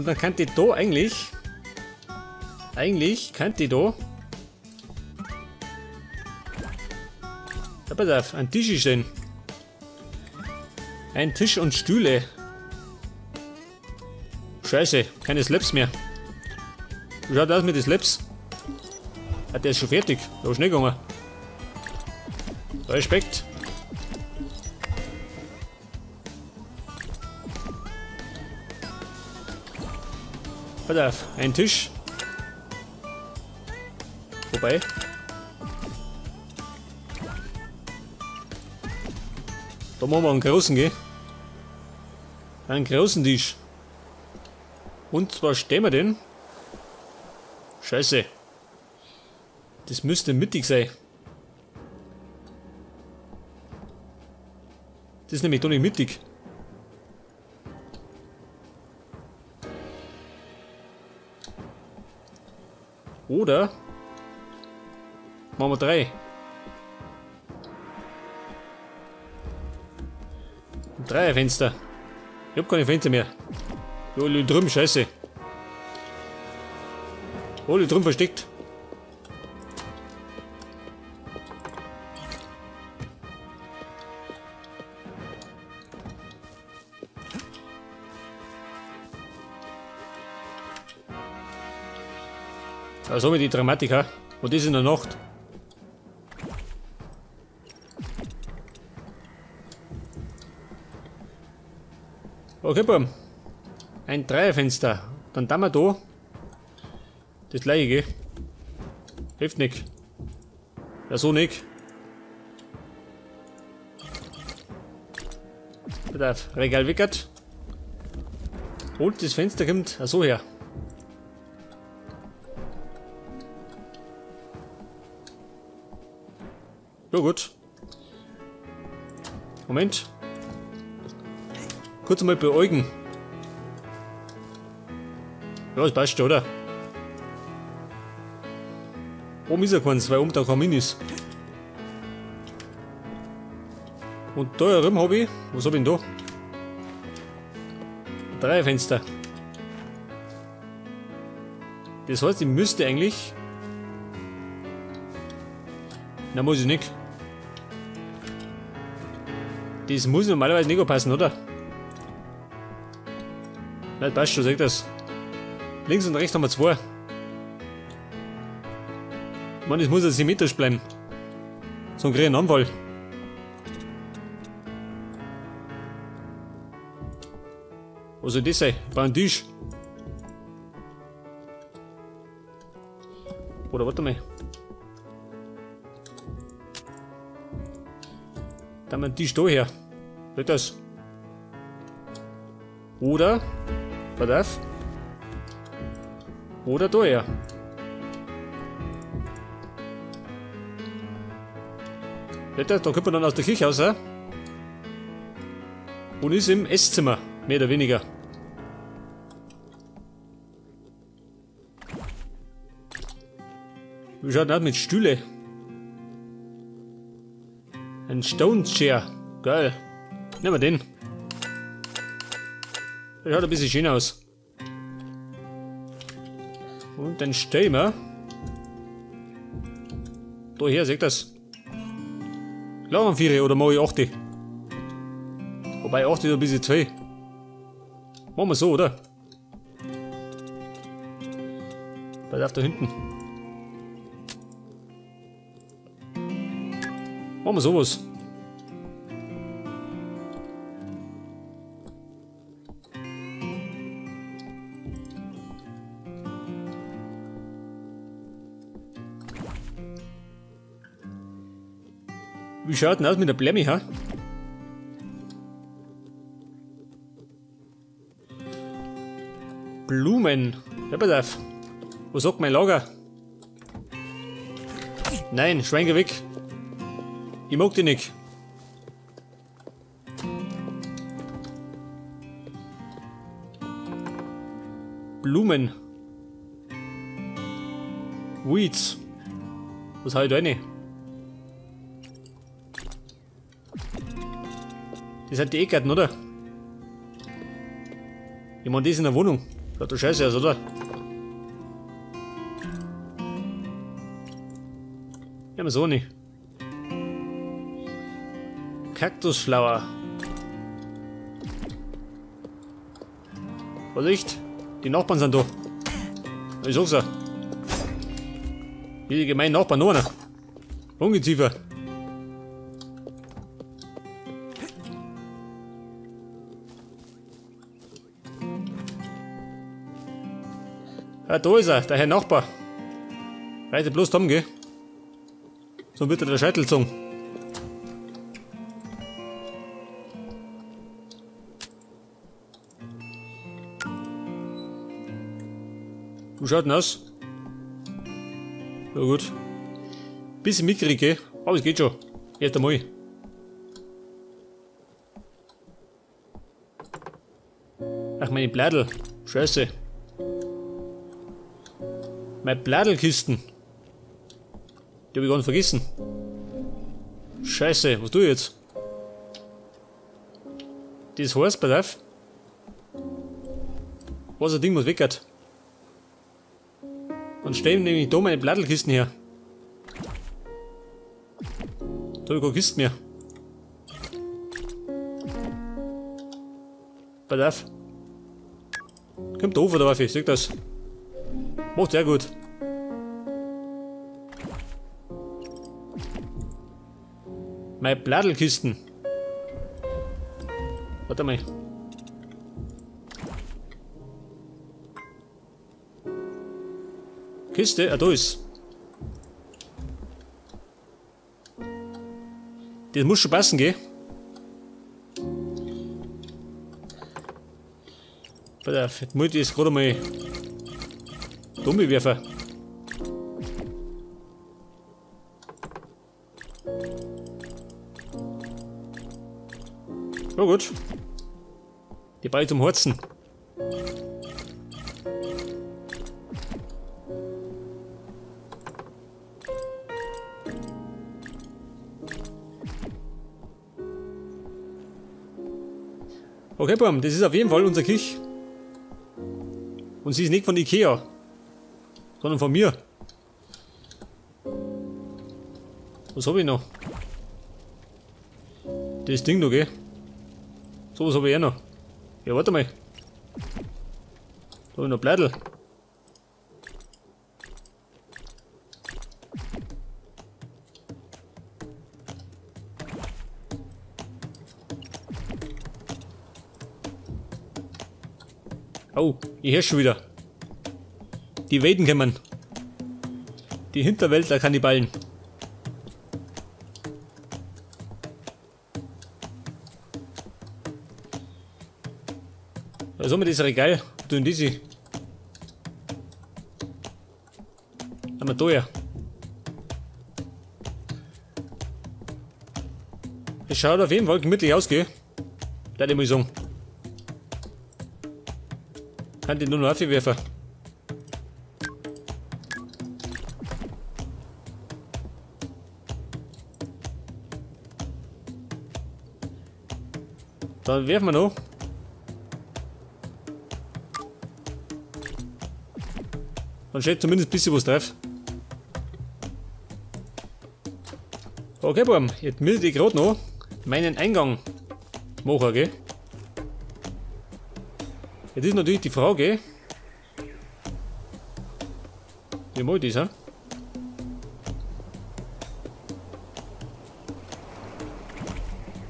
Und dann kann die da eigentlich... Eigentlich kann die da... Ja, pass auf, einen Tisch stellen. Ein Tisch und Stühle. Scheiße, keine Slaps mehr. Wie schaut aus mit den Slaps? Ah, der ist schon fertig. Da ist schnell gegangen. Respekt. Pass auf, ein Tisch. Wobei. Da machen wir einen großen, gell? Einen großen Tisch. Und zwar stellen wir den. Scheiße. Das müsste mittig sein. Das ist nämlich doch nicht mittig. Oder machen wir 3. 3 Fenster. Ich hab keine Fenster mehr. Alle drüben, scheiße. Alle drüben versteckt. Also mit die Dramatik, ha? Und das in der Nacht. Okay, Buben. Ein Dreierfenster. Dann tun wir da das gleiche, gell? Hilft nicht. Ja, so nicht. Pass auf, Regal wickert. Und das Fenster kommt so her. Ja, gut. Moment. Kurz mal beäugen. Ja, das passt schon, oder? Oben ist ja keins, weil oben da kein Kamin ist. Und da herum habe ich... Was habe ich denn da? 3 Fenster. Das heißt, ich müsste eigentlich... Na, muss ich nicht. Das muss normalerweise nicht passen, oder? Nein, passt schon, sag das. Links und rechts haben wir 2. Ich meine, das muss ja symmetrisch bleiben. So ein grünen Anfall. Was soll das sein? Ich brauche einen Tisch. Oder warte mal. Da haben wir einen Tisch da her. Geht das? Oder, pass auf. Oder da her. Geht das? Da kommt man dann aus der Küche raus, hä? Und ist im Esszimmer, mehr oder weniger. Wie schaut denn aus mit Stühle? Ein Stone Chair. Geil. Nehmen wir den. Der schaut ein bisschen schön aus. Und dann stellen wir. Da her, seht das. Klar, 4 oder mache ich 8. Wobei 8 ist ein bisschen zu viel. Machen wir so, oder? Pass auf, da hinten. Machen wir sowas. Wie schaut denn aus mit der Blämme, ha? Blumen. Ja, pass auf. Wo sagt mein Lager? Nein, Schwein, geh weg. Ich mag die nicht. Blumen. Weeds. Was hab ich da rein? Das sind die Eckgarten, oder? Ich meine, das ist in der Wohnung. Schaut doch scheiße aus, oder? Ja, aber so nicht. Cactusflower. Vorsicht! Die Nachbarn sind da. Ich sag's ja. Die gemeinen Nachbarn noch einer. Ungeziefer. Ah, da ist er, der Herr Nachbar. Weiter bloß Tom, gell? So wird er der Scheitel gezogen. Wie schaut denn aus? Ja gut. Bisschen mickrig, gell? Aber es geht schon. Erst einmal. Ach, meine Bladel. Scheiße. Meine Bladelkisten. Die hab ich gar nicht vergessen. Scheiße, was tue ich jetzt? Das heißt, pass auf. Was ein Ding, was weggeht. Dann stellen nämlich da meine Bladelkisten her. Da hab ich keine Kisten mehr. Pass auf. Kommt der Ofen drauf, ich seh das. Macht sehr gut. Meine Bladelkisten. Warte mal. Kiste? Ah, da ist. Das muss schon passen, gell? Pass auf, jetzt muss ich das gerade mal dumme werfen. Ja gut. Die brauche ich zum Horzen. Okay, Bam, das ist auf jeden Fall unser Küche. Und sie ist nicht von Ikea, sondern von mir. Was habe ich noch? Das Ding noch, gell? So was habe ich auch noch. Ja, warte mal. Da habe ich noch Blättel. Oh, ich hör schon wieder. Die Waden kommen. Die Hinterwäldler Kannibalen. Was haben wir das Regal? Du und diese. Haben wir da ja. Es schaut auf jeden Fall gemütlich aus, gell? Da ich mal sagen. Kann die nur noch aufwerfen. Dann werfen wir noch. Dann steht zumindest ein bisschen was drauf. Okay, Bum, jetzt will ich gerade noch meinen Eingang machen, gell? Jetzt ist natürlich die Frage, wie mache ich das,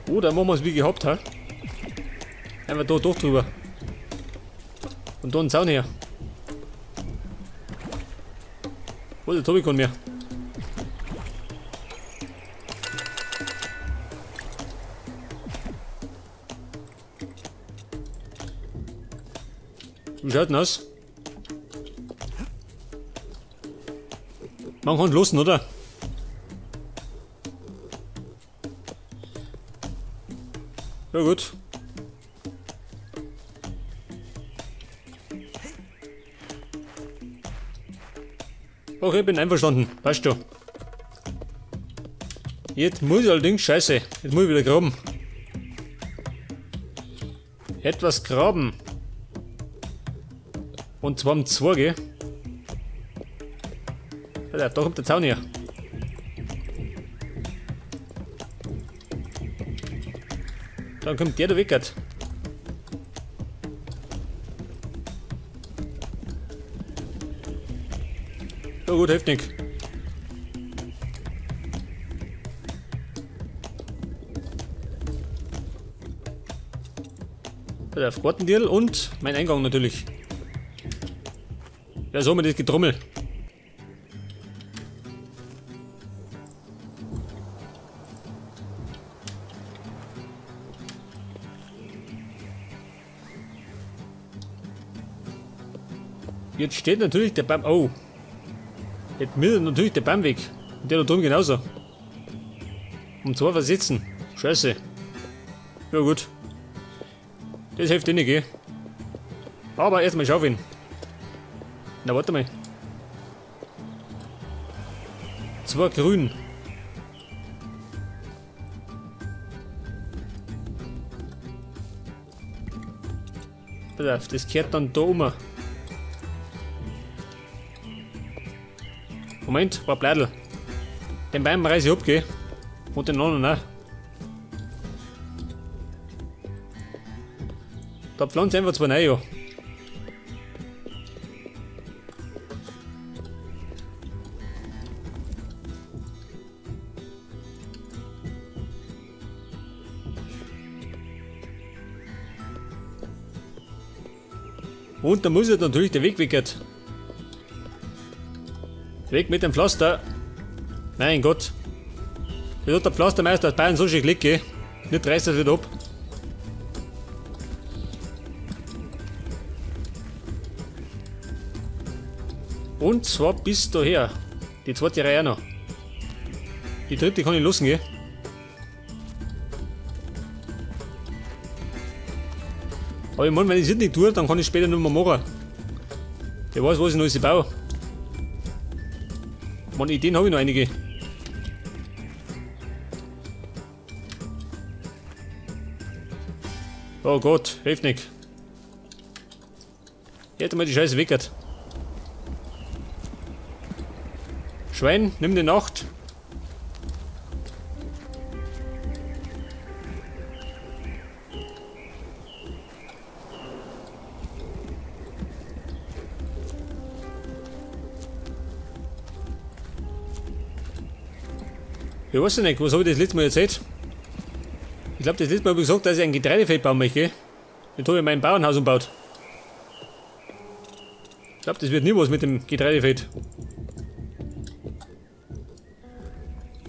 hä? Oder machen wir es wie gehabt, hä? Einfach da durch drüber. Und da einen Zaun her. Oh, der Tobi kommt mehr. Wie schaut denn aus? Man kann losen, oder? Ja gut. Okay, bin einverstanden. Passt schon. Jetzt muss ich allerdings, scheiße, jetzt muss ich wieder graben. Etwas graben. Und zwar um 2, gell? Da kommt der Zaun her. Dann kommt der da weg. Ja gut, hilft nicht. Der Gartendirl und mein Eingang natürlich. Ja, so haben wir das Getrommel. Jetzt steht natürlich der Baum. Oh. Jetzt mir natürlich der Baum weg. Und der da drüben genauso. Um 2 versetzen. Scheiße. Ja gut. Das hilft eh nicht, gell? Aber erstmal schaufeln. Na warte mal. 2 grün. Pass auf, das kehrt dann da um. Moment, paar Blädel. Den Baum reiß ich ab, gell? Und den anderen auch. Da pflanzt einfach 2 neue, ja. Und da muss ja natürlich der Weg weg. Weg mit dem Pflaster. Mein Gott. Das hat der Pflastermeister aus Bayern so schön gelegt, gell? Nicht reißt das wieder ab. Und zwar bis daher. Die zweite Reihe auch noch. Die dritte kann ich lassen, gell? Aber ich meine, wenn ich das nicht tue, dann kann ich später nicht mehr machen. Ich weiß, was ich noch alles baue. Meine Ideen habe ich noch einige. Oh Gott, hilft nicht. Jetzt mal die Scheiße weg. Schwein, nimm die Nacht. Ich weiß nicht, was habe ich das letzte Mal erzählt? Ich glaube, das letzte Mal habe ich gesagt, dass ich ein Getreidefeld bauen möchte. Jetzt habe ich mein Bauernhaus umgebaut. Ich glaube, das wird nie was mit dem Getreidefeld.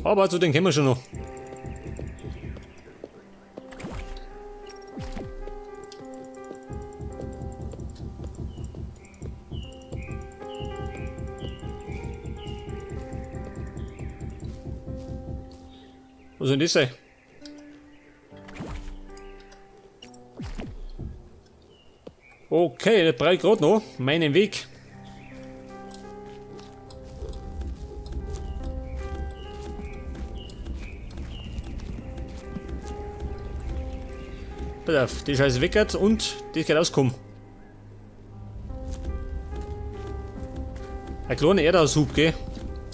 Aber zu den kennen wir schon noch. Was soll denn das sein? Okay, das brauche ich gerade noch meinen Weg. Pass auf, die Scheiße weckert und das geht rauskommen. Ein kleiner Erdaushub, gell?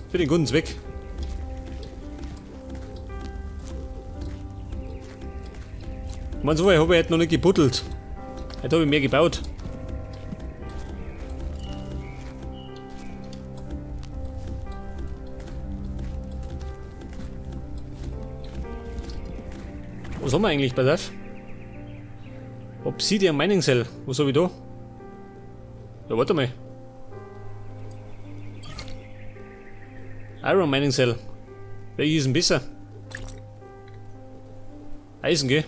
Für den guten Zweck. Ich meine, so weit habe ich heute noch nicht gebuddelt. Heute habe ich mehr gebaut. Was haben wir eigentlich, pass auf? Obsidian Mining Cell. Was habe ich da? Ja, warte mal. Iron Mining Cell. Welches ist denn besser? Eisen, gell?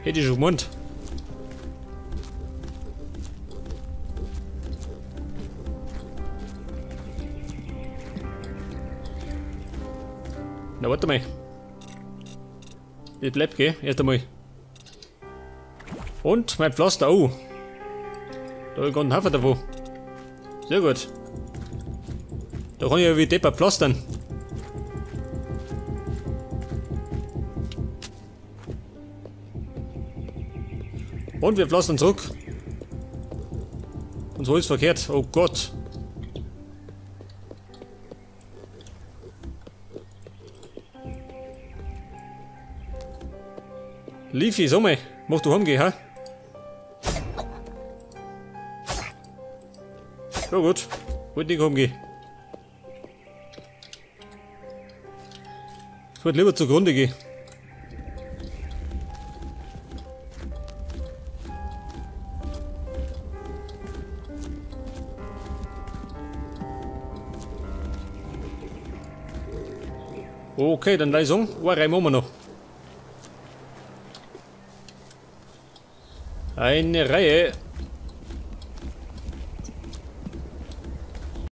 Hätte ich schon gemeint. Na, warte mal. Das bleibt, gell? Erst einmal. Und mein Pflaster, oh. Da habe ich gerade einen Haufen davon. Sehr gut. Da kann ich ja wie Depper pflastern. Und wir pflastern zurück. Und so ist verkehrt. Oh Gott. Leafy, so mal. Mach du heimgehen, ha? Ja gut. Wollte nicht heimgehen. Ich wollte lieber zugrunde gehen. Okay, dann Leisung. Eine Reihe machen wir noch. Eine Reihe.